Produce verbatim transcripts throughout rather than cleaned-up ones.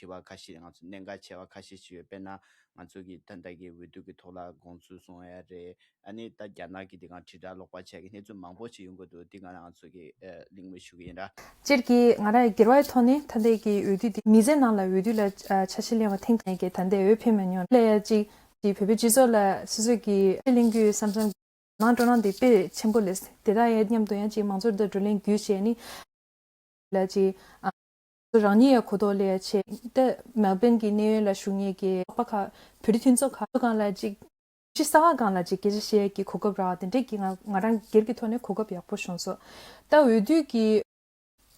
དྲི་བ་ཁ་ཤས། ང་ཚོ་གནད་འགག་ཆེ་བ་ཁ་ཤས་ཤིག་ཡོད། དཔེར་ན་ང་ཚོ་གི་ད་ལྟ་གི་འོས་བསྡུ་གི་ཐོག་ལ་དགོངས་ཚུལ་གསུང་ཡ་རེད། ཨ་ནི་ད་རྒྱ་ནག་གི་དེ་ག་དྲིལ་བསྒྲགས་ལོག་པ་བྱས་ཀྱི་གནས་ཚུལ་མང་པོ་ཞིག་ཡོང་གི་འདུག་དེ་ག་ང་ཚོ་གི་ཨ་གླེང་མོལ་ཞུ་གི་ཡིན་ར། སྤྱིར་གྱིས་ང་རང་སྒེར་བའི་ཐོག་ནས་ད་ལྟའི་གི་འོས་བསྡུ་དེ་མི་ཚེ་ནང་ལ་འོས་བསྡུ་ལ་ཨ་ཆ་ཤས་ལེན་པ་ཐེངས་དང་གི་ད་ལྟའི་འོས་འཕེན་མ་མྱོང་ལ་ཡ་གཅིག་གི་བོད་པའི་སྤྱི་ཚོགས་ལ་སོ་སོ་གི་ཆ་ཤས་ལེན་རྒྱུ་བསམ་བསམ་ནང་འགྲོ་ན་འདི་དཔེ་ཆེན་པོ་ལས། དེ་དག་ཡང་མཉམ་དུ་ཡང་གཅིག་མང་ཚོགས་དང་བགྲོ་གླེང་བརྒྱུད་བྱས་ནི་ལ་གཅིག་ཨ་རང་ཉིད་ཡང་གོ་རྟོགས་ལས་ཆེ། ད་མེལ་བྷན་གྱི་གནས་ཡུལ་ལ་བཞུགས་མཁན་གྱི་ཚོགས་པ་ཁག་བོད་རིགས་མཐུན་ཚོགས་ཁག་སྒང་ལ་གཅིག་ཕྱི་གསར་པ་སྒང་ལ་གཅིག་སྐད་ཆ་བཤད་ཀྱི་གོ་སྐབས་རག་དེ་འདྲས་ཀྱི་ང་ང་རང་སྒེར་གྱི་ཐོག་ནས་གོ་སྐབས་ཡག་པོ་བྱུང་སོང་། ད་འོས་བསྡུ་གི་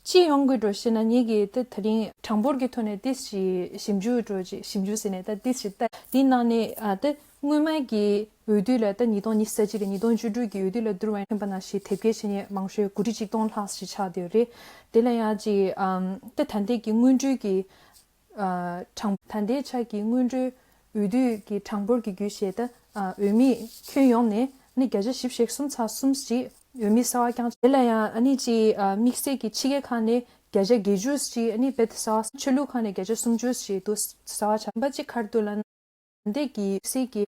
སྤྱི་ཡོངས་ཀྱི་འགྲོ་བཤད་ན་ངེད་ཀྱིས་ད་ད་རིང་གྲངས་འབོར་གྱི་ཐོག་ནས་ཏིས་ཞིག་ཞིབ་འཇུག་འགྲོ་ཅིག་ཞིབ་འཇུག་ཟེར་ནས་ད་ཏིས་ཞིག་ད་དེའི་ནང་ནས་ཨ་ད་སྔོན་མ་གི་འོས་བསྡུ་ལ་ད་ཉིས་སྟོང་ཉི་ཤུ་རྩ་གཅིག་རེད། ཉིས་སྟོང་བཅུ་དྲུག་གི་འོས་བསྡུ་ལ་བསྡུར་བ་ཡིན་པ་ན་ཞིག་དེབ་སྐྱེལ་བྱེད་མཁན་མང་ཤོས་དགུ་ཁྲི་ཆིག་སྟོང་ལྷག་ཞིག་ཆགས་བསྡད་ཡོད་རེད། དེ་ལ་ཡང་ཅིག་ཨམ་ད་ད་ལྟའི་གི་སྔོན་འགྲོའི་གི་ཨ་གྲངས་ད་ལྟའི་ཆ་གི་སྔོན་འགྲོའི་འོས་བསྡུ་གི་གྲངས་འབོར་གྱི་བརྒྱུད་བཤད་ད་ཨ་འོས་མི་ཁྱོན་ཡོངས་ནས་ནི་བརྒྱ་ཆ་བཞི་བཅུ་ཞེ་གསུམ་ཚེག་གསུམ་ཞིག་འོས་མི་གསར་པ་བསྐྱངས། དེ་ལ་ཡང་ཨ་ནི་ཅིག་ཨ་དམིགས་བསལ་གྱི་ཕྱི་རྒྱལ་ཁག་ནས་བརྒྱ་ཆ་བརྒྱད་ཅུ་ཞིག་ཨ་ནི་བེད་གསར་པ། ཆོས་ལུགས་ཁག་ནས་བརྒྱ་ཆ་སུམ་ཅུ་ཞིག་འདུག་གསར་པ་ཆགས་པ་གཅིག་ག་རེ་འདུག་ལབ་ན། འདི་གི་སྲིད་ཀྱི་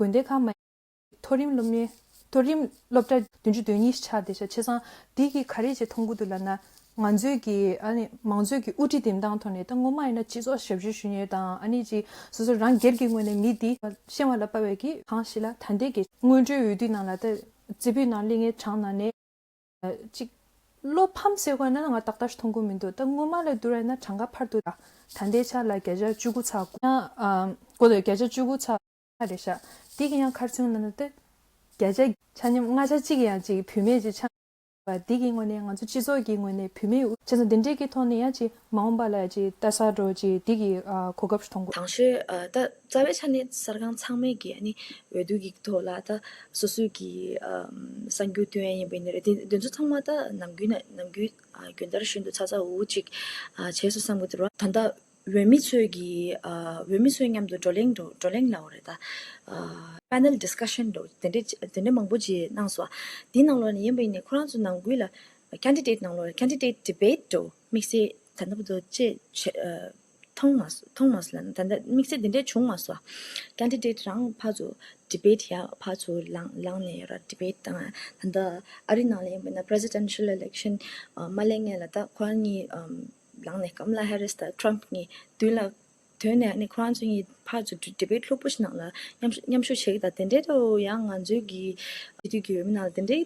དགོན་སྡེ་ཁག་མ་མཐོ་རིམ་སློབ་གཉེར་མཐོ་རིམ་སློབ་གྲྭ་བདུན་ཅུ་དོན་གཉིས་ཆགས་བསྡད་ཤག་བྱས་ཙང་འདི་གི་ག་རེ་བྱེད་མཐོང་གི་འདུག་ལབ་ན། ང་ཚོའི་གི་ཨ་ནི་མང་གཙོའི་གི་དབུ་ཁྲིད་འདེམས་སྟངས་ཐོག་ནས་ད་སྔོན་མ་ཡིན་ན་སྤྱི་ཚོགས་ཞབས་ཞུ་ཞུ་མཁན་དང་ཨ་ནི་ཅིག་སོ་སོ་རང་སྒེར་གྱི་ངོས་ནས་མི་འདི་ཤེས་པ་ལ་དཔའ་བའི་གི་གང་ཞིག་ལ་ད་འདི་གི་སྔོན་འགྲོའི་འོས་བསྡུ་ནང་ལ་ད་རྩེ་ཕུད་ནང་སླེབས་མཁན་གྲངས་ནང་ནས། ཅིག་བློ་ཕམ་ཟེར་དགོས་ན་ང་ཏག་ཏག་ཞིག་མཐོང་གི་མི་འདུག་ད་སྔོན་མ་ལ་བསྡུར་བ་ཡིན་ན་གྲངས་ཀ་འཕར་འདུག་ད་ད་ལྟའི་ཆ་ལ་བརྒྱ་ཆ་བཅུ་དགུ་ཚེག་དགུ་ཡང་ཨ་གོ་ལ་བརྒྱ་ཆ་བཅུ་དགུ་ཚེག་ལྔ་རེད་ཤག་འདི་གི་ཡང་ཁར་ཚུན་ན་ན་ཏེ་བརྒྱ་ཆ་ཆ་མཉམ་ལྔ་ཆ་གཅིག་ཡང་ཅིག་བུད་མེད་ཅིག་ཆགས་པ་འདི་གི་ངོས་ནས་ང་ཚོ་སྤྱི་ཚོགས་ཀྱི་ངོས་ནས་བུད་མེད་དབུ་བྱས་ཙང་འདི་འདྲའི་གི་ཐོག་ནས་ཡང་ཅིག་མ་འོངས་པ་ལ་ཅིག་ལྟ་ས་འགྲོ་ཅིག་འདི་གི་ཨ་གོ་སྐབས་ཤིག་མཐོང་གི། དང་ཤོས་ཨ་ད་རྩ་བའི་ཆ་ནས་གསར་ཁང་ཚང་མས་ཀྱི་ཨ་ནི་འོས་བསྡུ་གི་ཐོག་ལ་ད་སོ་སོའི་གི་ཨམ་གསར་འགྱུར་སྟོན་ཡ་ཡིན་པ་ཡིན་ན་རེད། དེ་དེ་ཚོ་ཚང་མ་ད་ནམ་རྒྱུན་ནས་ནམ་རྒྱུན་ཨ་རྒྱུན་ལྟར་བཞིན་དུ་ཚ་ཚ་འུར་འུར་ཅིག་ཨ་བྱས་སོང་བསམ་གི་འདུག་ར། ད་ལྟ་འོས་མི་ཚོས་ཀྱི་ཨ་འོས་མི་ཚོའི་མཉམ་དུ་བགྲོ་གླེང་འགྲོ་བགྲོ་གླེང་ལབ་དགོས་རེད་ད། ཨ་པེ་ནལ་ཌིས་ཀ་ཤན་འགྲོ་དེ་འདྲས་དེ་འདྲས་མང་པོ་ཅིག་གནང་སོང་། དེའི་ནང་ལོགས་ནས་ཡིན་པ་ཡིན་ནའི་ཁོ་རང་ཚོ་ནང་ཁུལ་ལ་ཀེན་ཌི་ཌེ་ཊི་ནང་ལོགས་ལ་ཀེན་ཌི་ཌེ་ཊི་ཌི་བེ་ཊི་འགྲོ་དམིགས་བསལ་ད་ལྟ་བར་དུ་ཅེས་བྱས་ཨ། མཐོང་མ་སོ་མཐོང་མ་སོང་ལབ་ན་ད་ལྟ་དམིགས་བསལ་དེ་འདྲས་བྱུང་མ་སོང་། ཀེན་ཌི་ཌེ་ཊི་རང་ཕར་ཚུར་ཌི་བེ་ཊི་ཡ་ཕར་ཚུར་ལངས་ལངས་ནས་ཡོད་ར། ཌི་བེ་ཊི་དང་ད་ལྟ་ཨ་རི་ནང་ལ་ཡིན་པ་ན་པི་རེ་སི་ཌེན་ཤལ་ཨི་ལེག་ཤན་མ་སླེབས་སྔོན་ལ་ད་ཁོ་རང་གཉིས་ལངས་ནས་ཀམ་ལ་ཧེ་རི་སི་དང་ཊམ་ཕ་གཉིས་མདུན་ལ་ཐོན་ནས་ཨ་ནི་ཁོ་རང་ཚོ་གཉིས་ཕར་ཚུར་ཌི་བེ་ཊི་ལྷུག་པོ་ཞིག་ནང་ལ་མཉམ་ཞུགས་མཉམ་ཞུགས་བྱེད་ཀྱི་ད་དེ་འདྲས་དུ་ཡང་ང་ཚོའི་གི་སྤྱི་འཐུས་ཀྱི་འོས་མི་ནང་ལ་དེ་འདྲས།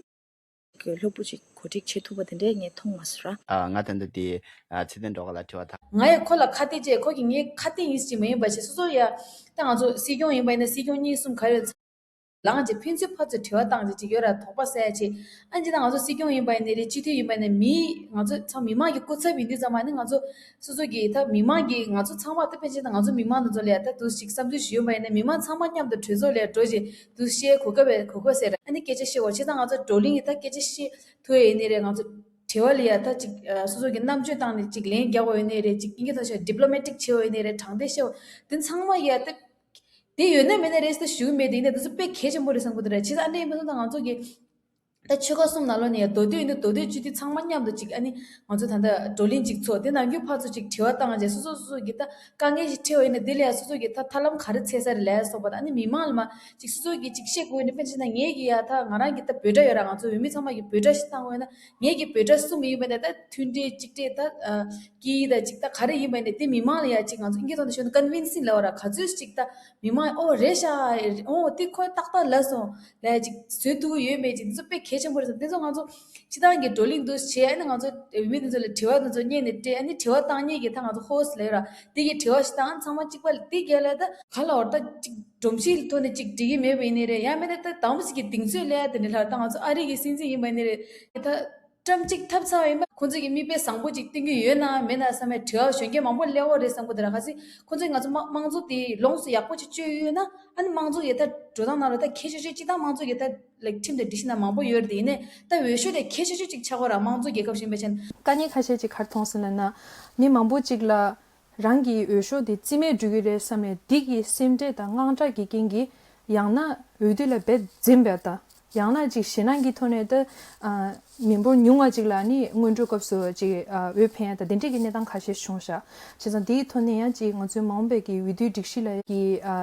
གི་ལྷུག་པོ་ཅིག་གོ་སྒྲིག་བྱེད་ཐུབ་པ་དེ་འདྲས་ངས་མཐོང་མ་སོང་ར། ཨ་ང་ད་ལྟ་དེ་ཨ་ཚེ་བརྟན་སྒྲོལ་དཀར་ལ་དྲི་བ་དང་། ང་ཡི་ཁོ་ལ་ཁ་གཏད་བྱས་ཁོ་གིས་ངའི་ཁ་གཏད་ཡིན་ཞིག་མ་ཡིན་པ་བྱས་སོ་སོ་ཡ། ད་ང་ཚོ་སྲིད་སྐྱོང་ཡིན་པ་ཡིན་ན་སྲིད་སྐྱོང་གཉིས་གསུམ་ག་རེ་ལངས་བྱས་ཕན་ཚུན་ཕར་ཚུར་དྲི་བ་བཏང་བྱས་ཅིག་ཡོད་ར་དོགས་པ་ཟ་ཡ་ཆེ། ཨ་ནི་ད་ང་ཚོ་སྲིད་སྐྱོང་ཡིན་པ་ཡིན་ནའི་རེད་སྤྱི་འཐུས་ཡིན་པ་ཡིན་ནའི་མི་ང་ཚོ་ཚང་མི་མང་གི་སྐུ་ཚབ་ཡིན་དུས་ཙམ་པ་ནི་ང་ཚོ་སོ་སོ་གི་ད་མི་མང་གི་ང་ཚོ་ཚང་མ་ད་ཕན་ཆད་ད་ང་ཚོ་མི་མང་དེ་ཚོ་ལ་ཡ་ད་དུ་ཞིག་བསམ་ཚུལ་ཞིག་ཡོད་པ་ཡིན་ནའི་མི་མང་ཚང་མ་མཉམ་དུ་གྲོས་ཚོགས་ལ་འགྲོ་བྱས། དུ་བཤད་གོ་སྐབས་གོ་སྐབས་ཟེར་ཨ་ནི་སྐད་ཆ་བཤད་བ་བྱས་ཙང་ང་ཚོ་བགྲོ་གླེང་གི་ད་སྐད་ཆ་བཤད་ཐུབ་ཡ་ཡིན་ནི་རེད། ང་ཚོ་དྲི་བ་ལ་ཡ་ད་ཅིག་སོ་སོ་གི་རྣམ་དཔྱོད་བཏང་ནས་ཅིག་ལན་རྒྱག་པ་ཡོད་ནི་རེད། ཅིག་ཨིན་སྐད་ཐོག་བཤད་ཌི་པི་ལོ་མེ་ཊིག་བྱེད་པ་ཡོད་ནི་རེད། དྲང་བདེན་བཤད་པ་དེ་ཚང་མ་ཡ་ད་དེ་ཡོད་ན་མེད་ན་རེད་ཟེར་ཞུ་གི་མེད། དེ་ཡིན་ན་དེ་ཚོ་དཔེ་གལ་ཆེན་པོ་རེད་བསམ་གི་འདུག་ར། བྱས་ཙང་ཨ་ནི་ཡིན་པ་སོང་ཙང་ང་ཚོ་གི་ད་ཆོལ་ཁ་གསུམ་ནང་ལོགས་ནས་ཡ་མདོ་སྟོད་ཡིན་ན་མདོ་སྟོད་སྤྱི་འཐུས་ཚང་མ་མཉམ་དུ་ཅིག་ཨ་ནི་ང་ཚོ་ད་ལྟ་བགྲོ་གླེང་ཅིག་ཚོགས་དེ་ནང་ཁུལ་ཕར་ཚུར་ཅིག་དྲི་བ་བཏང་རྗེས་སོ་སོ་སོ་སོ་གི་ད་དཀའ་ངལ་ཞིག་འཕྲད་པ་ཡིན་ན་དེ་ལ་ཡ་སོ་སོ་གི་ད་ཐབས་ལམ་ག་རེ་འཚོལ་ས་རེད་ལབ་ཡ་སོགས་པ་དང་ཨ་ནི་མི་མང་ལ་མ་ཅིག་སོ་སོ་གི་ཅིག་བཤད་དགོས་ཡོད་ན་ཕན་ཆད་ན་ངེད་ཀྱི་ཡ་ད་ང་རང་གི་ད་འབོད་སྒྲ་ཡོད་ར། ང་ཚོ་འོས་མི་ཚང་མ་གི་འབོད་སྒྲ་ཞིག་བཏང་དགོས་ཡོད་ན་ངེད་ཀྱི་འབོད་སྒྲ་གསུམ་ཡིན་པ་ནས་ད་མཐུན་སྒྲིལ་གཅིག་སྒྲིལ་ད་སྐྱིད་ད་ཅིག་ད་ག་རེ་ཡིན་པ་ནས་དེ་མི་མང་ལ་ཡ་ཅིག་ང་ཚོ་ཨིན་སྐད་ཐོག་ནས་ཤོད་ན་ཀོན་ཝིན་སིང་ལབ་པ་ར། ག་ཚོད་ཅིག་ད་མི་མང་ཨོ་རེད་ཤག་ཨོ་དེ་ཁོ་ཏག་ཏག་ལབ་སོང་ལབ་ཡ་ཅིག་བཟོ་ཐུབ་ཀྱི་ཡོད་མེད་ཅིག་འདི་ཚོ་དཔེ་གལ་ཆེན་པོ་རེད་བསམ། དེ་ཚོ་ང་ཚོ་སྤྱི་བཏང་གི་བགྲོ་གླེང་འདུག་བྱས་ཨ་ནི་ང་ཚོ་འོས་མི་འདི་ཚོ་ལ་དྲི་བ་འདི་ཚོ་སྙན་ནས་སྤྲད་ཨ་ནི་དྲི་བ་བཏང་མཁན་གྱི་ད་ང་ཚོ་ཧོ་སི་ལབ་ཡོད་ར། དེ་གི་དྲི་བ་ཞིག་བཏང་ཨ་ནི་ཚང་མ་གཅིག་པ་ལ་དེ་རྒྱལ་ལ་ད་ག་ལ་བར་ད་ཅིག་སྒྲོམ་གཞིའི་ཐོག་ནས་ཅིག་འགྲིག་གི་མེད་པ་ཡིན་ནའི་རེད། ཡང་མིན་ན་ད་དང་པོ་ཞིག་གི་གདེང་ཚོད་ལས་དེ་འདྲ་ལྷག་ད་ང་ཚོ་ཨ་རི་གི་སྲིད་འཛིན་ཡིན་པ་ཡིན་ནའི་རེད། ད་ཊམ་ཕ་གཅིག་ཐབས་ཚང་བ་ཡིན་པ་ཁོང་ཚོ་གི་མིག་དཔེ་བཟང་པོ་ཅིག་སྟོན་གྱི་ཡོད་ན་མེད་ན་བསམ་པའི་དྲི་བ་ཞོན་མཁན་མང་པོ་སླེབས་ཡོད་རེད་བསམ་གི་འདུག་ར། ག་ཚོད་ཁོང་ཚོས་ང་ཚོ་དམངས་དམངས་གཙོ་དེ་ལོངས་སུ་ཡག་པོ་ཅིག་སྤྱོད་ཡོད་ན་ཨ་ནི་དམངས་གཙོ་གི་ད་འགྲོ་སྟངས་ནང་ལ་ད་གལ་ཆེ་ཤོས་སྤྱི་བཏང་དམངས་གཙོ་གི་ད་ལེགས་ཁྲིམས་དང་སྒྲིག་གཞི་ནང་མང་པོ་ཡོད་རེད། དེ་ཡིན་ནའི་ད་འོས་ཤོག་དེ་གལ་ཆེ་ཤོས་ཅིག་ཆགས་ཀྱི་ཡོད་ར། དམངས་གཙོ་རྒྱལ་ཁབ་ཞིག་ཡིན་པའི་ཆ་ནས། དཀའ་ངལ་ཁ་ཤས་ཅིག་ག་རེ་མཐོང་སོང་ལབ་ན་མི་མང་པོ་ཅིག་ལ། རང་གི་འོས་ཤོག་དེ་རྩིས་མེད་འགྲོ་གི་རེད་བསམ་ནས་འདི་གི་སེམས་ཁྲལ་དང་དངངས་སྐྲག་གི་རྐྱེན་གྱིས་ཡང་ན་འོས་བསྡུ་ལ་འབད་འཛེམ་པ་དང་ ཡང་ན་ཅིག་ཞེད་སྣང་གི་ཐོག་ནས་ད་ཨ་མི་འབོར་ཉུང་བ་ཅིག་ལ་ནི་སྔོན་འགྲོའི་སྐབས་སུ་ཅིག་ཨ་འོས་འཕེན་ཡ་ད་དེ་འདྲས་ཀྱི་གནས་སྟངས་ཁ་ཤས་བྱུང་ཤག་བྱས་ཙང་དེའི་ཐོག་ནས་ཡང་ཅིག་ང་ཚོའི་མ་འོངས་པའི་གི་འོས་བསྡུའི་སྒྲིག་གཞི་ལ་གི་ཨ་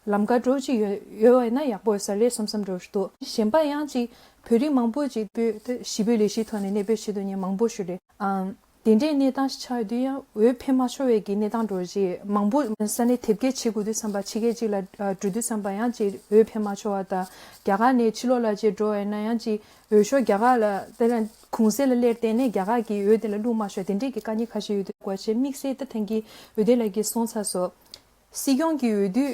ལམ་ཁ་འདྲ་བོ་ཅིག་ཡོད་ཡོད་པ་ཡིན་ན་ཡག་པོ་ཡོད་ས་རེད་བསམ་བསམ་འདྲ་བོ་ཞིག་འདུག་གཞན་པ་ཡང་ཅིག་བོད་རིགས་མང་པོ་ཅིག་བོད་ད་གཞིས་སྤོས་ལས་གཞིའི་ཐོག་ནས་གནས་སྤོས་བྱེད་འདོད་མཁན་མང་པོ་ཞིག་རེད། ཨ་དེ་འདྲའི་གནས་སྟངས་ཤིག་ཆགས་ཡོད་དུས་ཡང་འོས་འཕེན་མ་ཆོག་པའི་གི་གནས་སྟངས་འདྲ་བོ་ཅིག་མང་པོ་ས་གནས་དེབ་སྐྱེལ་བྱེད་དགོས་དུས་ཙམ་པ་ཕྱི་རྒྱལ་ཅིག་ལ་ཨ་འགྲོ་དུས་ཙམ་པ་ཡང་ཅིག་འོས་འཕེན་མ་ཆོག་པ་དང་རྒྱ་གར་ནས་ཕྱི་ལོགས་ལ་ཅིག་འགྲོ་བ་ཡིན་ན་ཡང་ཅིག་འོས་ཤོག་རྒྱ་གར་ལ་དེ་ལ་གུང་སེང་ལ་སླེབས་བསྡད་ནས་རྒྱ་གར་གྱི་འོས་དེ་ལ་བླུགས་མ་ཆོག་དེ་འདྲའི་གི་དཀའ་ངལ་ཁ་ཤས་ཡོད་དུས་སྐོར་ཆེད་དམིགས་བསལ་ད་ཐེངས་ཀྱི་འོས་བསྡུ་ལགས་ཀྱིས་གསུངས་ཚར་སོང་། སྲིད་སྐྱོང་གི་འོས་བསྡུ་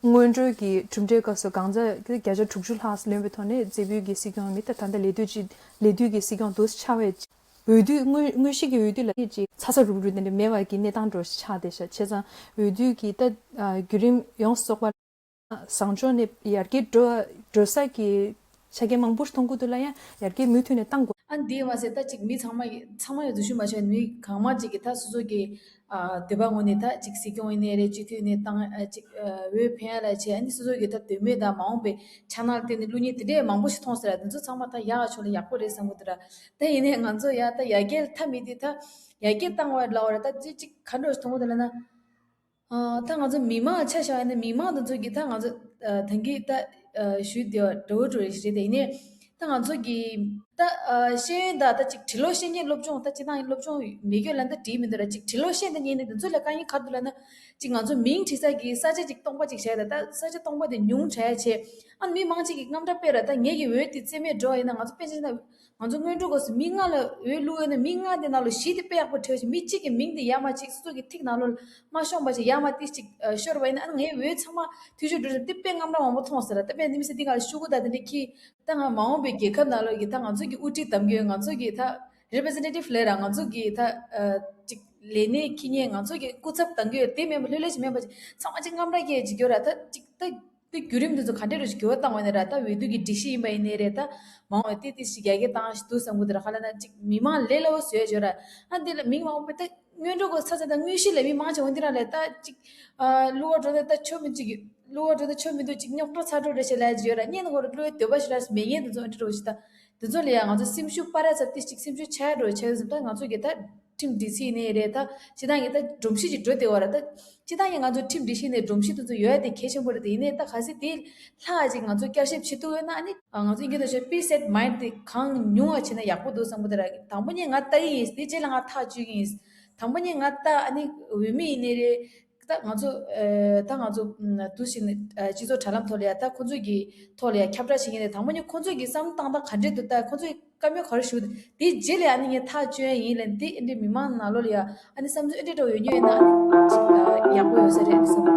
སྔོན་འགྲོའི་གི་གྲུབ་འབྲས་སྐབས་སུ་གང་ཚ་བརྒྱ་ཆ་དྲུག་ཅུ་ལྷག་ལོན་པའི་ཐོག་ནས་རྩེ་ཕུད་ཀྱི་སྲིད་སྐྱོང་མི་ད་ད་ལྟ་ལས་དུས་ཀྱི་ལས་དུས་ཀྱི་སྲིད་སྐྱོང་དུ་ཆགས་པའི་འོས་བསྡུ་དངོས་དངོས་གཞི་གི་འོས་བསྡུ་ལ་ཅིག་ཚ་ཚ་རུག་རུག་དེ་འདྲ་མེད་པ་གི་གནས་སྟངས་འདྲ་ཆགས་བསྡད་ཤག་བྱས་ཙང་འོས་བསྡུ་གི་ད་བརྒྱུད་རིམ་ཡོངས་སུ་རྫོགས་པ་བཟང་ཕྱོགས་ནས་ཡར་རྒྱས་འགྲོ་འགྲོ་ས་གི་ཆ་རྐྱེན་མང་པོ་ཞིག་མཐོང་གི་འདུག་ལ་ཡང་ཡར་རྒྱས་མུ་མཐུད་ནས་གཏང་དགོས། ཨ་འདིའི་མ་ཟད་ད་ཅིག་མི་ཚང་མ་ཚང་མ་ཡང་འཛུལ་ཞུགས་མ་བྱས་མི་གང་མང་ཅིག་གིས་ད་སོ་སོ་གི་ཨ་འདོད་པ་ངོས་ནས་ད་ཅིག་སྲིད་སྐྱོང་ཡིན་ནའི་རེད། སྤྱི་འཐུས་ཡིན་ནའི་བཏང་ཨ་ཅིག་ཨ་འོས་འཕེན་ཡ་ལ་བྱས། ཨ་ནི་སོ་སོ་གི་ད་འདོད་མོས་དང་མ་འོངས་པའི་འཆར་སྣང་ལ་བརྟེན་ནས་བླུག་མཁན་དེ་འདྲས་མང་པོ་ཞིག་མཐོང་སོང་ར། དེ་ཚོ་ཚང་མ་ད་ཡག་ག་ཕྱོགས་ལ་ཡག་པོ་རེད་བསམ་གི་འདུག་ར། ད་ཡིན་ནའི་ང་ཚོ་ཡ་ད་ཡར་རྒྱས་ལ་མཐའ་མེད་དུས་ད་ཡར་རྒྱས་བཏང་བ་ལབ་པ་ར། ད་ཅིག་ཅིག་ག་འདྲ་ཞིག་མཐོང་གི་འདུག་ལབ་ན། ཨ་ད་ང་ཚོ་མི་མང་ཆ་བཞག་ཡིན་ན་མི་མང་དེ་ཚོ་གིས་ད་ང་ཚོ་ཨ་ད་གིན་ད་ཨ་ཞུས་བསྡད་པ་འདྲ་བོ་འདྲ་བོ་རེད་རེད། དེ་ཡིན་ནའི་ད་ང་ཚོ་གིས་ད་ཨ་ཤེས་ཡོན་དང་ད་ཅིག་འབྲི་ཀློག་ཤེས་མཁན་སློབ་སྦྱོང་ད་སྤྱིར་བཏང་སློབ་སྦྱོང་མེད་རྒྱུ་ལབ་ན་ད་འགྲིག་མི་འདུག་ར། ཅིག་འབྲི་ཀློག་ཤེས་ད་མཁན་ནི་དེ་ཚོ་ལ་དཀའ་ངལ་ག་རེ་འདུག་ལབ་ན། ཅིག་ང་ཚོ་མིང་བྲིས་ས་གི་ས་ཆ་ཅིག་སྟོང་པ་ཅིག་བྱས་ད་ད་ས་ཆ་སྟོང་པ་དེ་ཉུང་དྲགས་བྱས། ཨ་མི་མང་ཅིག་གིས་དངངས་སྐྲག་དཔེ་ར། ད་ངེད་ཀྱི་འོས་དེ་རྩིས་མེད་འགྲོ་བ་ཡིན་ན། ང་ཚོ་དཔེ་ཆ་ན་ང་ཚོ་སྔོན་འགྲོ་སྐབས་སུ་མི་ལྔ་ལ་འོས་བླུགས་ཡོད་ན་མི་ལྔ་དེ་ནང་ལ་བཞི་དེ་དཔེ་ཡག་པོ་བྲིས་ཤིག་མི་གཅིག་གི་མིང་དེ་ཡར་མར་ཅིག་སོ་སོ་གི་ཐིག་ནང་ལོགས་ལ་མ་ཤོང་པ་ཞིག་ཡར་མར་ཏིག་ཅིག་ཤོར་བ་ཡིན་ན། ཨ་ངའི་འོས་ཚང་མ་འཐུས་ཤོར་འགྲོ་ས་དེ་དཔེ་དངངས་སྐྲག་མང་པོ་མཐོང་ཟེར་ར། ད་དཔེ་འདི་མི་སྲིད་འདི་ག་ལ་ཤོག་གུ་དང་དེ་འདྲ་ཁྱི་ད་ང་མ་འོངས་པའི་རྒྱལ་ཁབ་ནང་ལོགས་ཀྱི་ད་ང་ཚོ་གི་དབུ་ཁྲིད་གདམ་རྒྱུ་ཡོད། ང་ཚོ་གི་ད་རེ་པི་རི་ཛེན་ཊེ་ཊིབ་ལབ་ར། ང་ཚོ་གི་ད་ཅིག་ལས་སྣེ་འཁྱེར་མཁན་ང་ཚོ་གི་སྐུ་ཚབ་གདམ་རྒྱུ་ཡོད། དེ་མེད་པ་ལྷོད་ལྷོད་ཅིག་མེད་པ་ཅིག་ཚང་མ་ཅིག་དངངས་སྐྲག་སྐྱེ་ཅིག་ཡོད་ར། ད་ཅིག་ད། དེ་བརྒྱུད་རིམ་དེ་ཚོ་ག་འདྲས་རེ་ཞིག་འགྱུར་བ་བཏང་བ་ཡིན་ན་ར། ད་འོས་བསྡུ་གི་སྒྲིག་གཞི་ཡིན་པ་ཡིན་ནའི་རེད། ད་མ་འོངས་པའི་ཏིག་ཏིག་ཞིག་རྒྱ་སྐྱེད་བཏང་ཞིག་འདུག་བསམ་གི་འདུག་ར། ག་ལ་ན་ཅིག་མི་མང་ལས་སླ་བོ་བཟོས་བྱོས་ར། ཨ་འདི་ལ་མི་མང་པོ་ད་སྔོན་འགྲོ་གི་ས་ཆ་ད་དངོས་གཞི་ལས་མི་མང་ཆེ་བ་འདི་ར་ལས་ད་ཅིག་ཨ་བླུག་པ་འགྲོ་ད་ད་ཆོ་མི་ཅིག་བླུག་པ་འགྲོ་ད་ཆོ་མི་འདུག་ཅིག་རྙོག་དྲ་ཚ་དྲོ་རེ་བྱེད་ལ་ཡ་ཅིག་ཡོད་ར། གཉེན་ནི་ཧོ་ར་བླུག་པའི་འདོད་པ་ཞིག་ར་མེད་མཁན་དེ་ཚོ་ཨ་འདྲ་རོ་ཞིག་ད་དེ་ཚོ་ལ་ཡ་ང་ཚོ་སེམས་ཤུགས་སྤར་ཡ་ཚབ་ཏིག་ཅིག་སེམས་ཤུགས་ཆག་ཡ་འགྲོ་ཆག་ཡོད་ཟེར། ད་ང་ཚོ་གི་ད་ཁྲིམས་སྒྲིག་གཞི་ནས་རེད། ད་སྤྱི་བཏང་གི་ད་སྒྲོམ་གཞི་ཅིག་འགྲོ་བསྡད་པ་རེད། ད་སྤྱི་བཏང་གི་ང་ཚོ་ཁྲིམས་སྒྲིག་གཞི་ནས་སྒྲོམ་གཞི་དེ་ཚོ་ཡོད་ཡ་དེ་གལ་ཆེན་པོ་རེད། དེ་ཡིན་ནའི་ད་གལ་སྲིད་དེ་ལྷག་ཅིག་ང་ཚོ་བསྐྱར་ཞིབ་བྱེད་ཐུབ་ཡོད་ན། ཨ་ནི་ང་ཚོ་ཨིན་སྐད་ཐོག་བཤད་པི་སེ་ཊི་མའིན་ཌི་དེ་གང་ཉུང་བ་བྱས་ན་ཡག་པོ་འདུག་བསམ་གི་འདུག་ར། དང་པོ་ཉིད་ང་ལྟ་གི་ཡིན། དེ་རྗེས་ལ་ང་ཐག་གཅོད་ཀྱི་ཡིན། དང་པོ་ཉིད་ང་ལྟ་ཨ་ནི་འོས་མི་ཡིན་ནའི་རེད། ད་ང་ཚོ་ཨ་ད་ང་ཚོ་ཨ་དུས་ཕྱིན་ཨ་སྤྱི་ཚོགས་དྲ་ལམ་ཐོག་ལ་ཡ་ད་ཁོ་ཚོ་གི་ཐོག་ལ་ཡ་ཁྱབ་བསྒྲགས་བྱེད་མཁན་རེད། དང་པོ་ཉིད་ཁོ་ཚོ་གི་བསམ་བློ་བཏང་སྟངས་ག་འདྲས་འདུག་ད་ཁོ་ཚོ་གི་བཀའ་མོལ་ག་རེ་ཞུ། དེ་རྗེས་ལ་ཡ་ཨ་ནི་ངས་ཐག་གཅོད་ཡ་ཡིན་ལབ། དེ་ཨེ་འདྲའི་མི་མང་ནང་ལོགས་ལ་ཡ་ཨ་ནི་བསམ་ཚུལ་ཨེ་འདྲའི་འདྲ་བོ་ཡོད་མཁན་ཡོད་ན་ཨ་ནི་ཅིག་ཨ་ཡག་པོ་ཡོད་ས་རེད་བསམ།